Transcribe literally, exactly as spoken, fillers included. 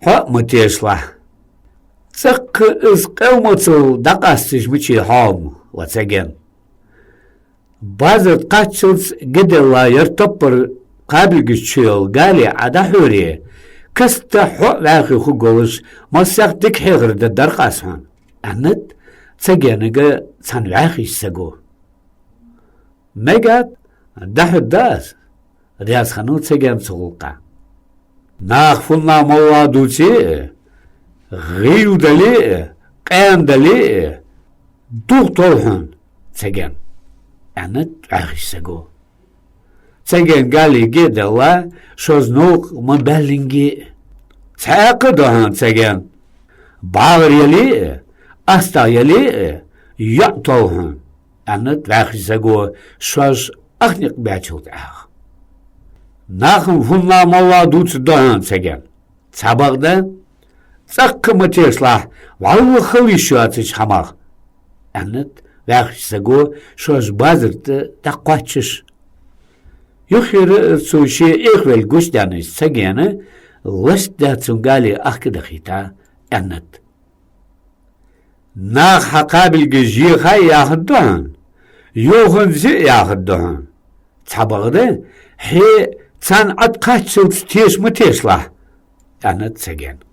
хьо а ма тешалахь. ЦӀаккха из къел моцал дӀакъасташ мичай хьо ма ва, Цаген. Базар тӀа кхаччалца геделла ер топпар кхабилгаш чу йола гали Ӏа дӀахьоре, каста хьо а вӀаьхий хургволаш, массехк дика хьехар дергдар-кх аз хьона, аьннад Цагенага цхьан вӀаьхийча саго. Мегаргда, дӀахьоргда аз, раьза хиннав Цаген цу гӀулакха. Нах фуннагӀа-моллагӀа дувце а, гӀийла дале а, къаьна дале а, духьал хьона, Цаген, аьннад вӀаьхийча саго. Цаген гали геделла, шозза новкъа ма баьллинге а. Цхьаькха а да хьона, Цаген. БӀаргаяр яле а, астагӀа яле а, йоӀ тол хьона, аьннад вӀаьхийча саго, шоаш ах никъ баьчул тӀехьагӀа. Нах-м фуннагӀа-моллагӀа дувцаргда хьона, Цаген. Цхьабакъда, цӀаккха ма тешалахь, вӀалла хала йиш йоацача хӀамах, аьннад вӀаьхийча саго, шоаш базар тӀа дӀакхоачаш. Юххера а цо ше Ӏехавелларгвац аьнна Цагена, лаьшта даь цун гали ахка дахийта, аьннад: Нах хьа кхабилгаш ехай яхаргда хьона, йоханза яхаргда хьона. Цхьабакъда, хье царна Ӏа тӀакхаччалца теша ма тешалахь, аьннад Цагена.